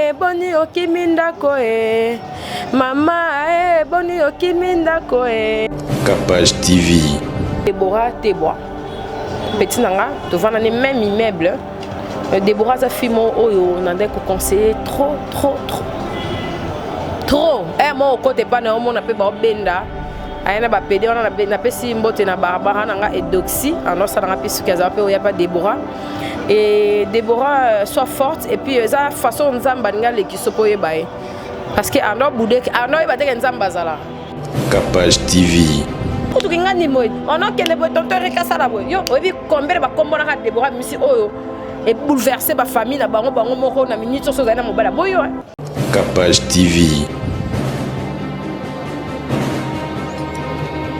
e boni okimi ndako e mama e boni okimi ndako e. Capage TV. Deborah Tebwa petit na nga tovanda ne même immeuble. Deborah aza fille moko oyo nandaki koconseiller trop trop trop trop. Eh moko okota epai na yo omona mpe baobenda aye na bapede wana. Napesi mbote na Barbara na nga Edoxi anosala nga mpe soki azala mpe oya mpa Deborah. Et Deborah, sois forte. Et puis eza façon Nzambe alingi aleki so mpo oyeba ye, parce que ando bude ando oyeba teke Nzambe azala. Capage TV. Kutuki nga ndimo onokende boye, tonton Erik asala boye. Yo oyebi combien bakombo naka Deborah misi oyo ebouleverse bafamille na bango bango moko na minute nyonso ozali na mobali aboyo. Capage TV.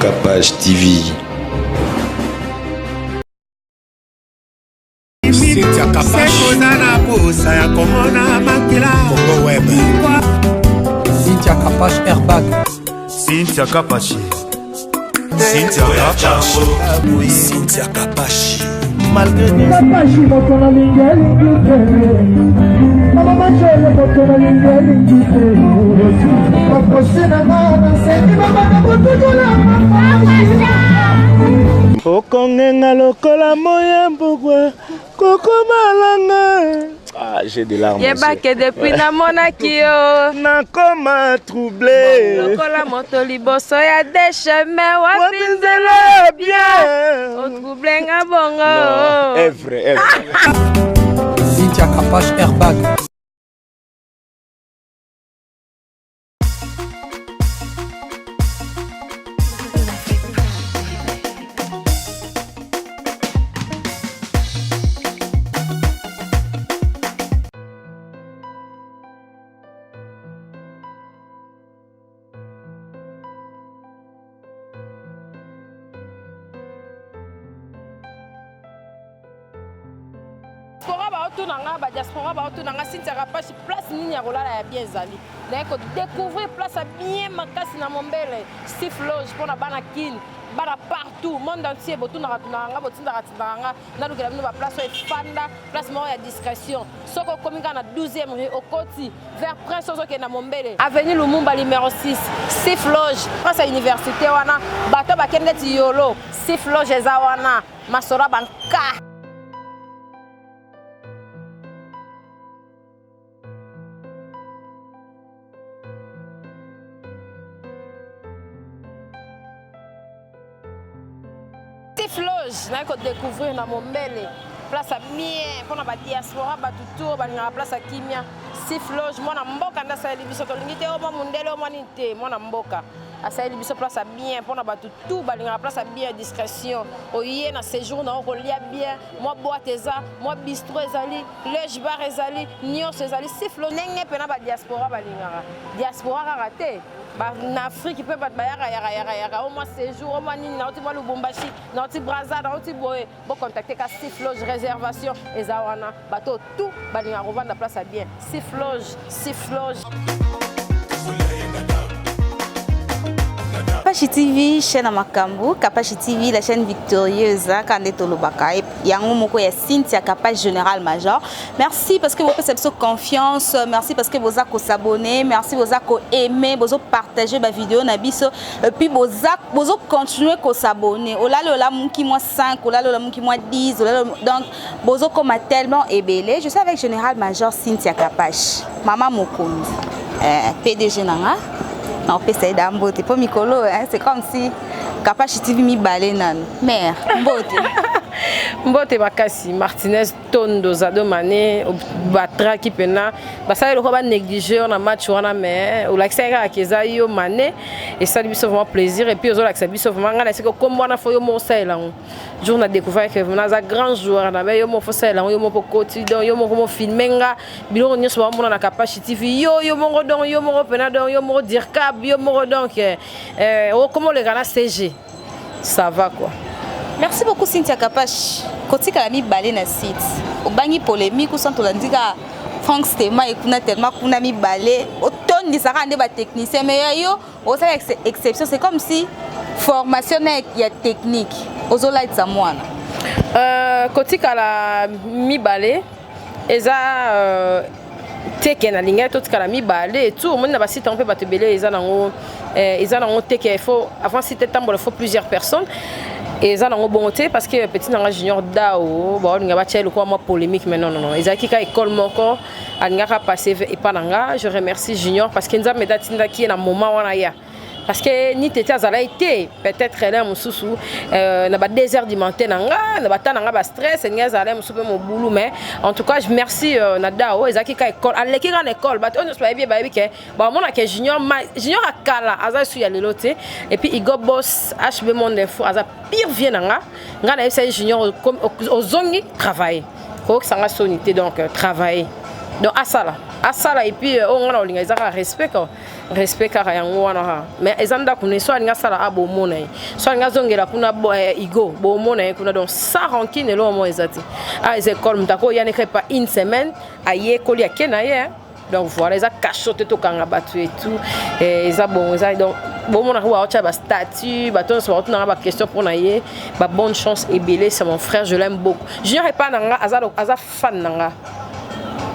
Capage TV. Cynthia Kapash. Oza na posa ya komona makila. Congo Web. Cynthia Kapash Airbag. Cynthia Kapashi. Cynthia Kapashi. Cynthia Kapashi. Malgré Kapashi moto nalingi elingi te, mama Majolo moto nalingi elingi te, baprose na nga nasengi babanda kotukola. Okongenga lokola moya mbugwa kokomalanga. Ah, j'ai des larmes. Yebake depuis namonaki yo nakoma troublé lokola moto liboso ya dechemin. Wapi wapi nzela ya bien? Otrouble nga bongo. Evre evre. Cynthia Kapash Airbag. Diaspora baotuna nga, badiaspora baotuna nga: Cynthia Kapashi, place nini ya kolala ya bien ezali? Naye kodécouvrir place ya bien makasi na Mombele, Sif Loge, mpona bana Kine, bana partout monde entier. Botunaka tunaka nga, botindaka tindaka nga nalukela bino baplace oyo efanda, place moko ya discrétion. Soki okomi kaka na 12e rue, okoti vers Prince, ozokende na Mombele, avenue Lumumba numéro 6, Sif Loge, place ya université wana. Bato bakende ti yolo, Sif Loge eza wana. Masolo ya banka. Sif Loge naye kodécouvrir na Mombele, place ya bien mpona badiaspora, bato tour balingaka place ya kimia. Sif Loge, mwana mboka nde asaleli biso. Tolingi te omwa mondele, omwa nini te, mwana mboka asaleli biso place ya bien mpona bato tout balingaka place ya bien, discrétion. Oye na séjour na yo, kolia bien, mwa boîte eza, mwa bistro ezali, loge bar ezali, nyonso ezali. Sif Loge ndenge mpena badiaspora balingaka. Diaspora kaka te, na Afrique mpe bato bayaka yaka yaka yaka o mwa séjour, o mwa nini, nauti mwa Lubumbashi, nauti Braza, nauti boye. Bocontacte ka Sif Loge, réservation eza wana. Bato tout balingaka kovanda place ya bien, Sif Loge, Sif Loge. Kapashi TV, chaîne ya makambo. Kapashi TV, la chaîne victorieuse, kaka nde tolobaka yango moko ya Cynthia Kapashi, général major. Merci parce que bopesa biso confiance, merci parce que boza kos'abonner, merci boza koaimer, bozopartage bavideo na biso, et puis boza bozocontinue kos'abonner. Olali olamuki mwa 5, olali olamuki mwa 10, olali, donc bozokoma tellement ebele. Je suis avec général major Cynthia Kapashi, mama mokonzi, PDG nanga. Naopesa ye da mbote mpo mikolo, hein, c'est comme si Kapashi TV mibale nanu. Mare, mbote. Mbote makasi, Martinez Tondo Zado Mane. Batraki mpena basali lokola banéglige na match wana, mais olakisaki kaka ke eza yo Mane. Esali biso vraiment plaisir. Et puis ozolakisa biso vraiment ngai na esika okombo wana, fo yo moko osalela yango. Jour na découvert que vraiment aza grand joueur na be, yo moko fosalela yango, yo moko koti, donc yo moko mofilme nga biloko nyonso baomona na Kapashi TV, yo moko, donc yo moko mpena, donc yo moko dircab, yo moko, donc okoma oleka na CG, ça va quoi. Merci beaucoup, Cynthia Kapash. Kotikala mibale na site, obangi polémique ou sans? Tolandi kaka Frank Stema ekuna tellement kuna mibale otondisaka nde batechnicien, mais ya yo osala exception. C'est comme si formation na ya technique ozolatisa mwana. Kotikala mibale eza Te ke nalingaki totikala mibale et tout. Omoni na basite yango mpe bato ebele eza nango, eza nango te ke faut avant site etambola, faut plusieurs personnes. Eza nango bongo te, parce que petit nanga Junior Dao, baolinga batia lokola mwa polémique, mais non, non, non, ezalaki ka école moko alingaka passe epa na nga. Je remercie Junior parce que Nzambe atindaki ye na moment wana ya, parce que ni tete azalaki te, peut-être elere mosusu na ba 2 heures du matin na nga na bata na nga bastress elingi azala mosusu mpe mobulu. Mais en tout cas, merci na Dao. Ezalaki ka école, aleki kaka na école. Bato oyo nyonso bayebi, bayebi ke baomona ke Junior, ma Junior akala aza esu ya lelo te. Et puis Igo Boss HB Monde Info aza pire vie na nga. Nga nayebisa ye: Junior, ozongi travailler, koyokisa nga soni te. Donc travailler, donc asala, asala. Et puis oyo nga na kolinga eza kaka respect quoi, respect kaka yango wana kaka. Mais eza ndako ne, so alingi asala a bomona ye, so alingi azongela kuna Igo bomona ye kuna. Donc sans rancune, eloko moko eza te. Ah, eza école, moto akoya neka epa une semaine, ayekoli, ake na ye. Donc voilà, eza cachot te, tokanga bato et tout. Eza bon, eza donc bomonaka baotya bastatut, bato nyonso baotunanga baquestion mpona ye. Babonne chance ebele, c'est mon frère, je l'aime beaucoup. Junior epa na nga aza fan na nga,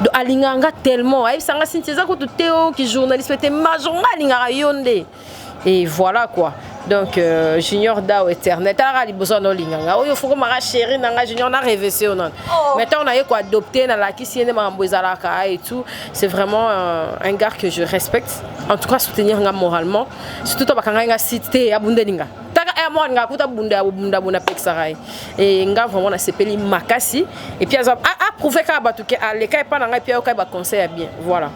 donc alingaka nga tellement. Ayebisanga: Sinti, eza kutu te oki journaliste te, major nga alingaka yo nde. Et voilà quoi. Donc Junior Dao éternel, talaka liboso wana, olinganga oyo fokomaka chéri na nga. Junior na rêve oyo nano, mais ntango naye koadopte, nalakisi ye nde makambo ezalaka et tout. C'est vraiment un gars que je respecte. En tout cas, soutenir nga moralement, surtout to bakanga nga site te, abundeli nga taka aya mo alingaka kuta bunda bunda bunda, apekisaka ye. E nga vraiment nasepeli makasi. Et puis aza approuvé kaka bato ke aleka epa na ngai, puis ayokai baconseil ya bien, voilà.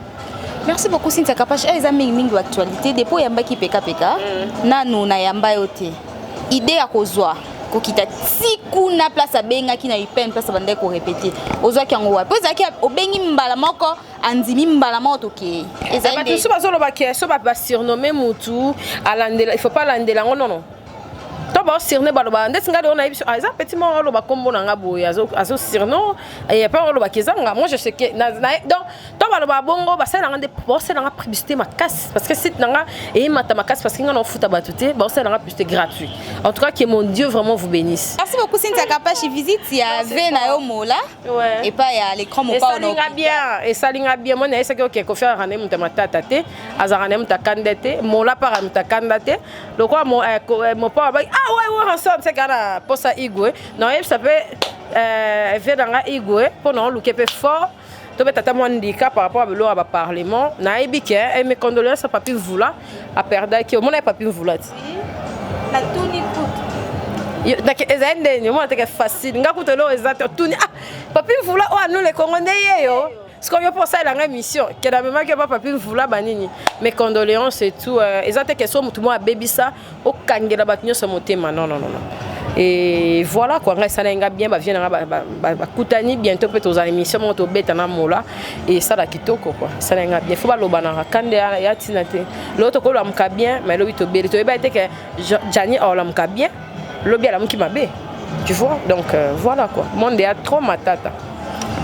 Merci beaucoup, Cynthia Kapache. Eza mingimingi actualité depuis oyambaki Pekapeka. Nanu nayamba yo te, idée ya kozwa kokita ti kuna place abengaki na UPN, place abandaki korépéter, ozwaki yango wapi? Po ezalaki obengi mbala moko, andimi mbala moko, tokei. Bato mosusu bazoloba ke so basurnomme mutu alandela, il faut pas alandela yango. Nono, to baosurne baloba ndeti ngai leo nayebi so eza petit moko aloba nkombo na nga boye, azosurno epa olobaki eza nga. Moi je sais que donc to baloba bongo, basalelanga nde, baosalelanga publicité makasi, parce que site na nga eyemata makasi, parce que nga na ofuta bato te, baosalelanga publicité gratuit. En tout cas, que mon Dieu vraiment vous bénisse. Merci beaucoup, Cynthia Kapashi. Visite ya ve na yo Mola epai ya l'écran mopao. Esalinga bien, esalinga bien. Moi nayesaki oke Kofi azalaka na ye moto ya matata te, azalaka na ye moto akanda te. Mola mpaka moto akanda te lokola mopao abaki: ah ouais ouais, ensemble seka na posa igwe na oyebisa mpe ve na nga igwe mpo na oluke mpe fort tobeta ata mwa ndika par rapport à biloko ya baparlement. Nayebi ke mes condoléances à Papi Mvula, aperdaki. Omona ye Papi Mvula ti natuni kutu. Ezali ndeni omona teke facile. Nga kutu eloko eza te, otuni: ah, Papi Mvula oyo anule Kongo nde ye yo. Sikoyo yo mpo osalelanga émission kenda memaki pa Papi Mvula banini. Mes condoléances et tout. Eza te ke so motu moko abebisa, okangela bato nyonso motema. Non, non, non, non. Et voilà quoi. Ngai esalaki nga bien, bavie na nga bakutani bientôt mpe tozala émission moko tobeta na Mola, esala kitoko quoi. Esalaki nga bien. Fo balobanaka kande ya ntina te. Lelo tokolamuka bien, mais lobi tobeli, toyeba te ke Jani aolamuka bien, lobi alamuki mabe, tu vois. Donc voilà quoi, monde ya trop matata.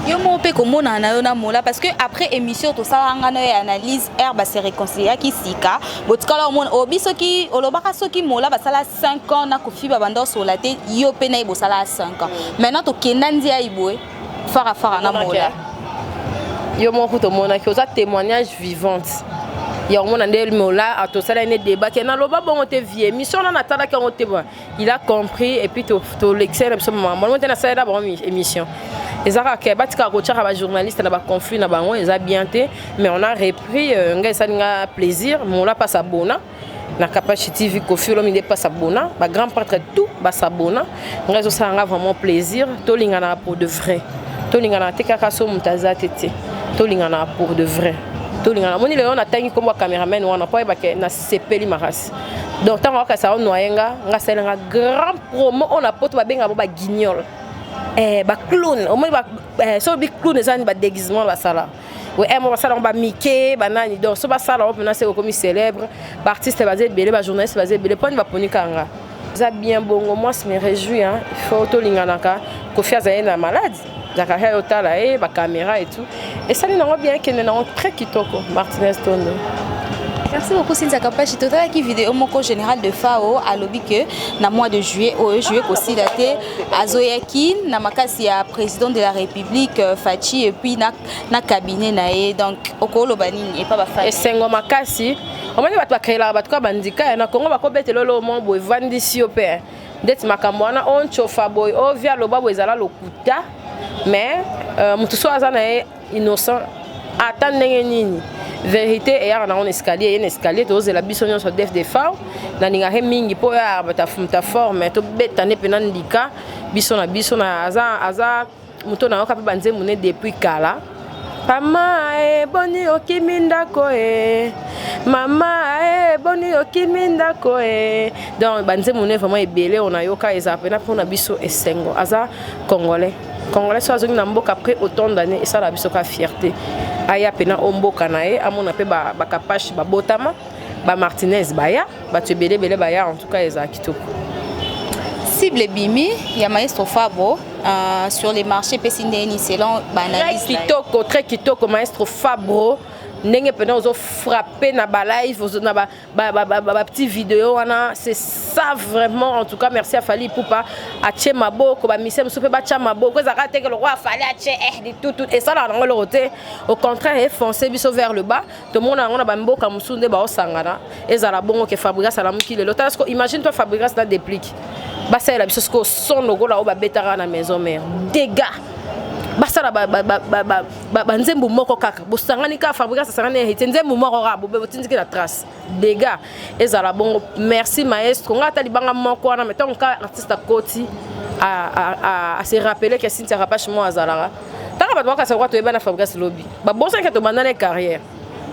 Yo moko mpe komonana na yo na Mola, parce que après émission tosalaka nga na yo ya analyse aire, base réconciliaki sika, botikala omona obi soki olobaka soki Mola basala 5 ans na Kofi, babanda osola te, yo mpe na ye bosala 5 ans. Maintenant tokenda ndia boye farafara na Mola. Yo moko tomonaki, oza témoignage vivante ya komona nde Mola tosalaki ne débat ke naloba bongo te. Vie émission wana natalaki yango te, il a compris. Et puis tolekisaki na biso makambo te, nasalela bango émission. Eza kaka batikaka kotiaka bajournaliste na baconflit na bango, eza bien te. Mais on a repris. Ngai esali nga plaisir. Mola mpasa bona na Kapachi TV, Kofi Olomide mpasa bona, bagrand prêtre tout basabona. Ngai ezosala nga vraiment plaisir. Tolinganaka pour de vrai, tolinganaka te kaka so moto aza te te, tolinganaka pour de vrai, tolingana. Moni lelo natangi nkombo ya cameraman wana mpo ayebake nasepeli makasi. Donc ntango akasa onoye nga, nga asalenga grand promo oyo na poto babengaka bo baguignol, baclown. Omoni so bi clown eza nini? Badéguisement basala mo basala yango bamike banani. Donc so basala yango mpena se okomi célèbre. Baartiste baza ebele, bajournaliste baza ebele, mponi baponi kaka nga? Eza bien bongo. Moi ça me réjouit, hein. Il faut tolinganaka. Kofi azali na malade, Zakaria otala ye bacaméra et tout, esali nango bien, ekende nango très kitoko. Martinez Tondo. Merci beaucoup, Cynthia Kapashi. Totalaki vidéo moko, général Defao alobi que na mois de juillet oyo, juillet kosila te, azoyaki na makasi ya président de la République Fatshi et puis na cabinet na ye. Donc okoloba nini epa bafani? Esengo makasi. Omoni, bato bacréelaka bato kaka bandika ya na Kongo, bakobetela olo mo boye, evandisi yo mpe ndeti makambo wana o ncofa boye, o vi aloba boye, ezala lokuta. Mais motu so aza na ye innocent, ata ndenge nini, vérité eyaka nango na escalier, ye na escalier. Tozela biso nyonso def Defao. Nalingaka mingi mpo oyo bato afuta forme, tobeta nde mpena ndika biso na biso na aza moto nayoka mpe banzembo ne depuis kala. Mama e, boni okimi ndako e, mama e, boni okimi ndako e. Donc banzembo ne vraiment ebele oyo nayoka, ezala mpena mpona biso esengo. Aza Congolais, Congolais so azongi na mboka après autant d'années, esala biso ka fierté. Aya mpena o mboka na ye, amona mpe bakapache babotama, bamartinez baya, bato ebele ebele baya. En tout cas, ezala kitoko. Cible ebimi ya maestro Fabro sur les marchés, epesi ndeni selon baanalyse? Kitoko, très kitoko. Maestro Fabro, ndenge mpena ozofrappe na balive, na bapetit vidéo wana, c'est ça vraiment. En tout cas, merci à Fally Ipupa, atie maboko. Bamise mosusu mpe batya maboko. Ezalaka teke lokwa Fally atie litutu, esalaka nango eloko te. Au contraire, efonce biso vers le bas. Tomona yango na bamboka mosusu nde baosangana. Ezala bongo ke Fabregas alamuki lelo. Tala siko, imagine toi Fabregas na Déplique basalela biso sikoyo son lokola oyo babetaka na Maison Mère, dégâts. Basala banzembo moko kaka, bosangani kaka, Fabregas asangani, Héritier, nzembo moko kaka, botindiki na trace, dégâts. Ezala bongo. Merci maestro. Nga ata libanga moko wana, mais ntango ka artiste akoti, ase rappeler ke Cynthia Kapache mo azalaka. Ntango bato bakasa kwa toyeba na Fabregas lobi, babosaki tobanda na carrière,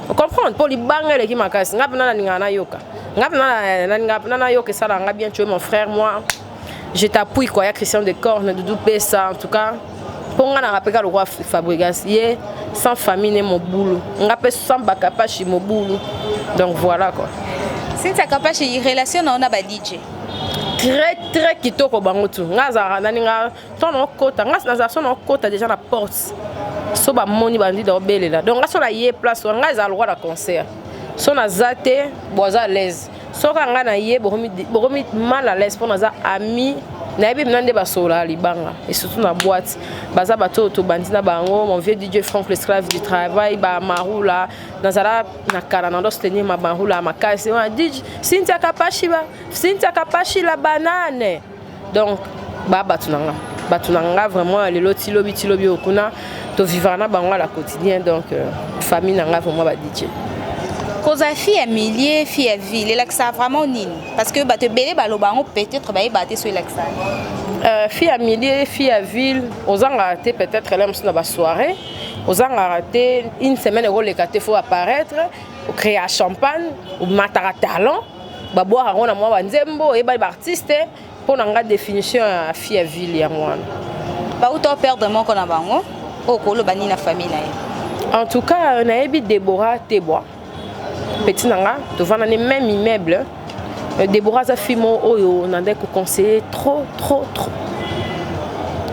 comprendre mpo libanga eleki makasi. Nga mpena nalingaka nayoka, nga mpena nalingaka mpena nayoka, esalaka nga bien. Tu es mon frère, moi je t'appuie quoi. Ya Christian de Corne, Doudou Pesa, en tout cas mpo nga naka mpe ka lokwa Fabregas, ye sans famille ne mobulu, nga mpe sans bakapashi mobulu. Donc voilà quoi. Cynthia Kapashi, relation na ona ba DJ? Très très kitoko, bango tu. Nga azalaka nani, nga ntango naokota, nga nazala so naokota déjà na porte, so bamoni bandi daobelela. Donc nga so naye place wana, nga ezala lokwa na concert. So naza te, bo aza à l'aise. Soki nga na ye, bokomi mal à l'aise mpo naza ami. Nayebi mina nde basololaka libanga, et surtout na boîte baza bato oyo tobandi na bango. Mon vieux DJ Frank, l'esclave du travail, bamarula, nazala na kala na ndo soutenir mamarula ya makasi wana. DJ Cynthia Kapashi, ba Cynthia Kapashi la banane. Donc ba bato na nga, bato na nga vraiment, lelo ti lobi, ti lobi oyo kuna tovivaka na bango à la quotidien. Donc famille na nga vraiment, ba DJ. Kozala fille ya milieu, fille ya ville, elakisaka vraiment nini? Parce que bato ebele baloba yango, peut-être bayeba te so elakisaka. Fille ya milieu, fille ya ville, ozangaka te. Peut-être ele mosusu na basoirée ozangaka te. Une semaine ekoleka te, faut apparaître, ocréa champagne, omataka talent, babwaka yango na mwa banzembo, oyebani baartiste. Mpo na nga, définition ya fille ya ville yango wana. Bauta perdre moko na bango oyo, koloba nini na famille na ye? En tout cas, nayebi Débora Tebwa, petit na nga, tovanda ne même immeuble. Débora aza fille moko oyo nandai koconseiller trop, trop, trop,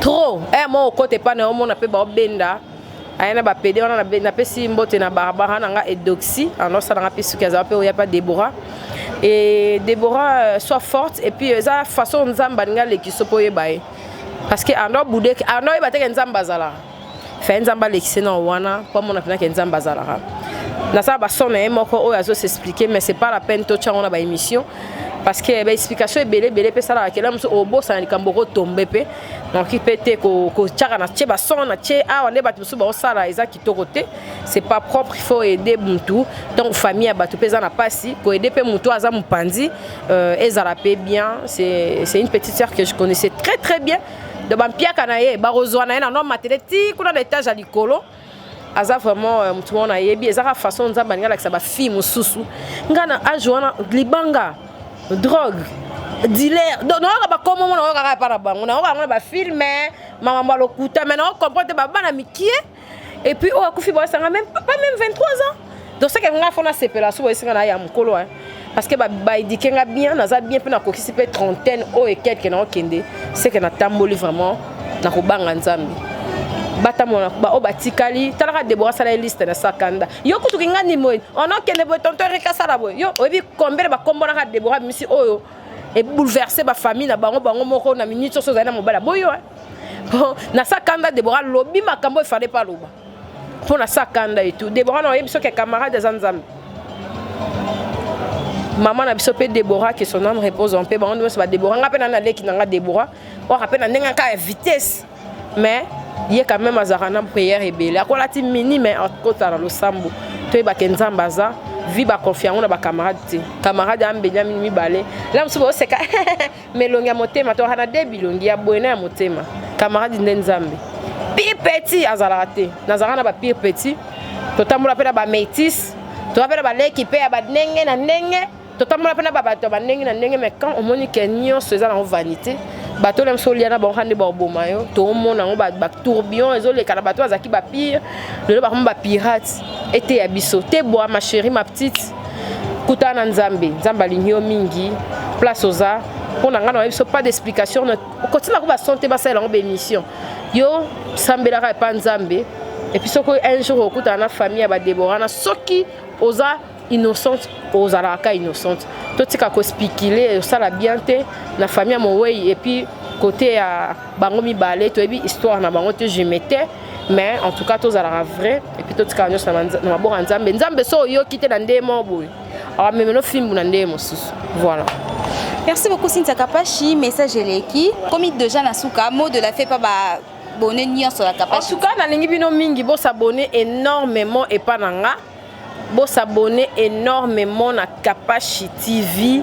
trop. Mo okota epai na yo, omona mpe baobenda aya na bapede wana. Napesi mbote na Barbara na nga, Edoxi anosalanga mpe soki azala mpe oya mpa Débora. Et Débora, sois forte. Et puis eza façon Nzambe alingi alekisa mpo oyeba ye, parce que ando bude, ando oyeba teke Nzambe azalaka fe. Nzambe alekisi na wana mpo amona mpena ke Nzambe azalaka. Nasala bason na ye moko oyo azosexpliquer, mais c'est pas la peine totya yango na baémission, parce que baexplication ebele ebele mpe esalaka kela mosusu obosana likambo, okotombe mpe noki mpe te. Kotiaka na tie bason na tie awa nde bato mosusu baosala, eza kitoko te, c'est pas propre. Il faut aider mutu. Donc famille ya bato mpe eza na mpasi, koaider mpe mutu aza mopanzi, ezala mpe bien. C'est une petite sœur que je connaissais très très bien. Donc bampiaka na ye, bakozwa na ye na no matele ti kuna na étage ya likolo. Aza vraiment motu moko nayebi. Ezaka façon Nzambe alingi alakisa bafille mosusu. Nga na age wana, libanga, drogue, dealer, donc nayoka bakomo mo, nayoka kaka epa na bango, nayoka yango na bafilme, makambo ya lokuta, mais naocomprendre te babana mikie. Et puis oyo akufi, boyesanga même pas même 23 ans. Donc seke nga fo nasepela so boyesinga na ya mokolo, parce que baéduquer nga bien, naza bien mpe nakokisi mpe trentaine oyo ekelke, naokende seke natamboli vraiment na kobanga Nzambe. Batambola baoyo batikali. Talaka Debora, asala ye liste na sakanda. Yo kutuki nga nini boye, onokende boye, tonton Erik asala boye. Yo oyebi combien bakombo naka Debora bimisi oyo ebouleverse bafamille na bango, bango moko na minute nyonso ozali na mobali aboyo. Bon, na sakanda Debora lobi makambo efale pa aloba mpo na sakanda etu. Debora na oyebi soki camarade aza Nzambe. Mama na biso mpe Debora, que son âme repose en paix. Bango nyonso badebora, nga mpe na naleki na nga Debora oka mpe na ndenge kaka ya vitesse, mais ye quand même azalaka na prière ebele. Akolati mini, mais akota na losambo. Toyebake Nzambe aza vi, baconfie yango na bacamarade te. Camarade ya Benjamin mibale la mosusu baoseka melongi ya motema, toyaka na de bilongi ya boye na ya motema. Camarade nde Nzambe. Pire petit azalaka te. Nazalaka na bapire petit, totambola mpe na bamétis, toza mpe na baleki mpe ya bandenge na ndenge, totambola mpe na babato ya bandenge na ndenge. Mais quand omoni ke nyonso eza nango vanité, bato oyo biso olia na bango nde baoboma yo. Toomona yango, batourbillon ezoleka na bato bazalaki bapire, lelo bakomi bapirate. Eteya biso te. Bwa ma chérie, ma petite, kutana na Nzambe. Nzambe alingi yo mingi. Place oza mpo na ngai na biso, pas d'explication. Kotina ko bason te, basalela yango baémission. Yo sambelaka epa Nzambe. Et puis soki un jour okutana na famille ya badebora na, soki oza innocente, ozalaka innocente. Totika kospéculer, osala bien te na famille ya mowei. Et puis côté ya bango mibale, toyebi histoire na bango te, je mettais. Mais en tout cas tozalaka vrai. Et puis totikaka nyonso na maboko ya Nzambe. Nzambe so oyoki te na ndenge moko boye, amemelo fimbu na ndenge mosusu. Voilà. Merci beaucoup, Cynthia Kapashi. Message eleki. Comme déjà na suka, mot de la fin pa ba abonné nyonso ya En Kapashi. tout cas nalingi bino mingi, bosabonner énormément epa na nga, bosabonner énormément na Kapashi TV.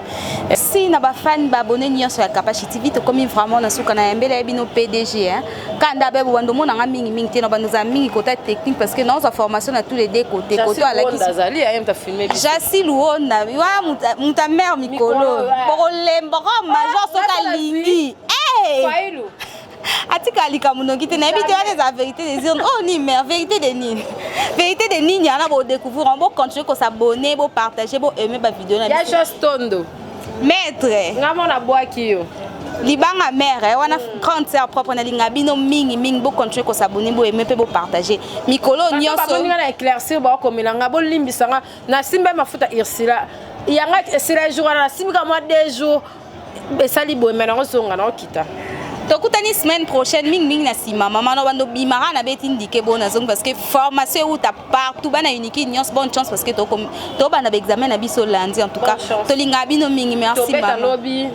Si na bafan, baabonné nyonso ya Kapashi TV, tokomi vraiment na suka na yambela ya bino PDG, hein. Kanda be bando monanga mingi mingi te na bando za mingi côté technique, parce que naozwa formation na tous les deux côtés. Côté alakisi azali ayem ta filme biso. Jasi Luona wa muta mare mikolo. Mikolo, ouais. Bokolemba ko major soki alingi. Hey! Failu. Atika likambo noki te, nayebi te wana eza vérité des urnes. Oh nini mare, vérité de nini, vérité de nini yana. Bodécouvrir, bocontinue kosabonner, bopartage, boaime bavideo na ya biso. Jos Tondo. Maître. Nga mona bwaki yo. Libanga mare wana, grande sœur propre. Nalinga bino mingi mingi. Bocontinue kosabonner, boaime mpe bopartage mikolo nyonso. Bamoninga na éclaircir, baokomela nga, bolimbisa nga. Nasimba mafuta Ursula yanga esila jour wana, nasimbika mwa 2 jours, esali boye, me nango zonga naokita. Tokutani semaine prochaine mingimingi na nsima. Mama na bando bimaka na beti ndike bo nazongi, parce que formation euta partout. Bana uniki nyonso, bonne chance, parce que tobanda baexamen na biso lundi. En tout cas tolingaka bino mingi. Merci. Tobeta mama. Lobi.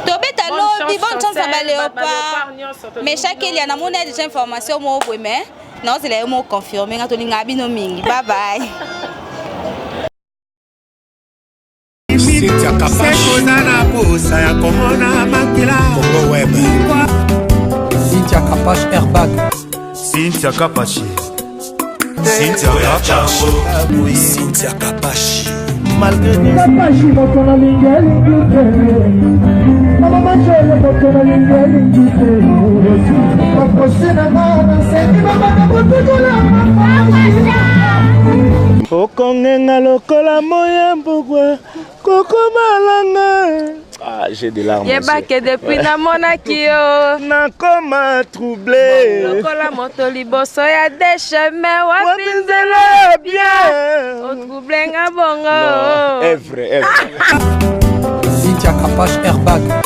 Tobeta lobi. Bonne chance na baléopard. Baléopard. Mais chaque elia namoni déjà information moko boye, mais naozela yo moko confirme nga. Tolingaka bino mingi. Bye bye. Cynthia Kapashi. Oza na posa ya komona makila. Congo Web. Cynthia Kapash Airbag. Cynthia Kapashi, Cynthia Kapashi. Cynthia Kapashi. Malgré Kapashi, moto nalingi elingi te. Mama Majolo, moto nalingi elingi te. Baprose na nga, nasengi babanda kotukola. Okongenga lokola moya mbugwe kokomalanga. Ah, j'ai des larmes. Yebake depuis namonaki yo, nakoma troublé. Lokola moto liboso ya de chemin, wapi wapi nzela ya bien. Otrouble nga bongo. Evre, evre. Cynthia Kapash Airbag.